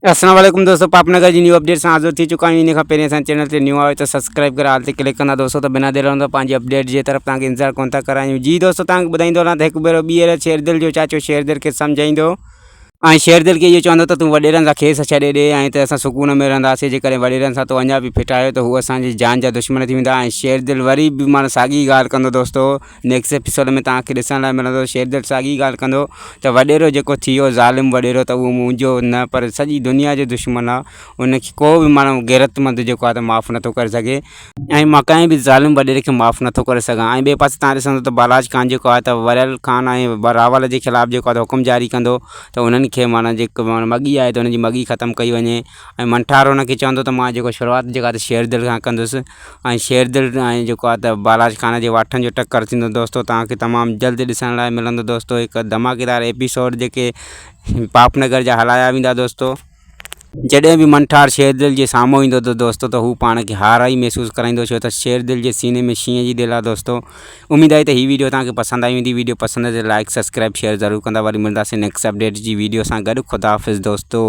السلام عليڪم دوستو پاپ نگر جي نيو اپڊيٽ سان حاضر ٿي چڪا آهيون ان کان پهرين اسان چينل تي نيو آهيو ته سبسڪرائب ڪري آل تي ڪلڪ ڪندا دوستو ته بنا دير رهندو پنهنجي اپڊيٽ جي طرف توهان کي انتظار ڪون ٿا ڪرايون جي دوستو توهان کي ٻڌائيندو هلان ته هڪ ڀيرو ٻيهر شيردل جو چاچو شيردل کي سمجهائيندو ۽ شيردل کي اهو چوندو ته تون وڏيرن سان کيس ڇڏي ڏي ۽ ته اسان سڪون ۾ رهنداسين جيڪڏهن وڏيرن سان تو اڃا به ڦٽايو ته هو اسان جي جان جا دشمن ٿي ويندا ۽ شيردل وري به معنيٰ ساڳي ڳالهه ڪندو دوستو نيڪسٽ ايپيسوڊ ۾ توهان کي ڏسڻ لاء ملندو شيردل ساڳي ڳالهه ڪندو ته وڏيرو جيڪو ٿي ويو ظالم وڏيرو ته اهو منهنجو نه پر سڄي دنيا جو دشمن آهي ان کي ڪو به ماڻهو غيرتمند جيڪو آهي ته معاف نٿو ڪري سگهي ۽ مان ڪنهن به ظالم وڏيري کي معاف نٿو ڪري سگهان ۽ ٻئي پاسي توهان ڏسندو ته بالاچ خان جيڪو آهي ته وريل خان ۽ راول جي خلاف جيڪو آهي ته حڪم جاري ڪندو ته انهن کي معنيٰ جيڪو مڳي آهي ته ان جي مڳي ختم ڪئي وڃي ۽ منٺار ان کي چوندو ته مان جيڪو شروعات جيڪا ته شيردل کان ڪندس ۽ شيردل ۽ جيڪو آهي ته بالاچ خان جي واٺن جو ٽڪر ٿيندو دوستو توهان کي تمام جلد ڏسڻ لاء ملندو دوستو هڪ ڌماڪيدار ايپيسوڊ جيڪي پاپ نگر جا هلايا ويندا دوستو جڏهن به منٺار شيردل جي سامهون ايندو ته دوستو ته هو پاڻ کي هارائي محسوس ڪرائيندو ڇو ته شيردل جي سيني ۾ شينهن جي دل آهي دوستو اميد آهي ته هي ويڊيو توهان کي پسند آئي هوندي ويڊيو پسند اچي لائڪ سبسڪرائب شيئر ضرور ڪندا وري ملنداسين نيڪسٽ اپڊيٽ جي ويڊيو سان گڏ خدا حافظ دوستو.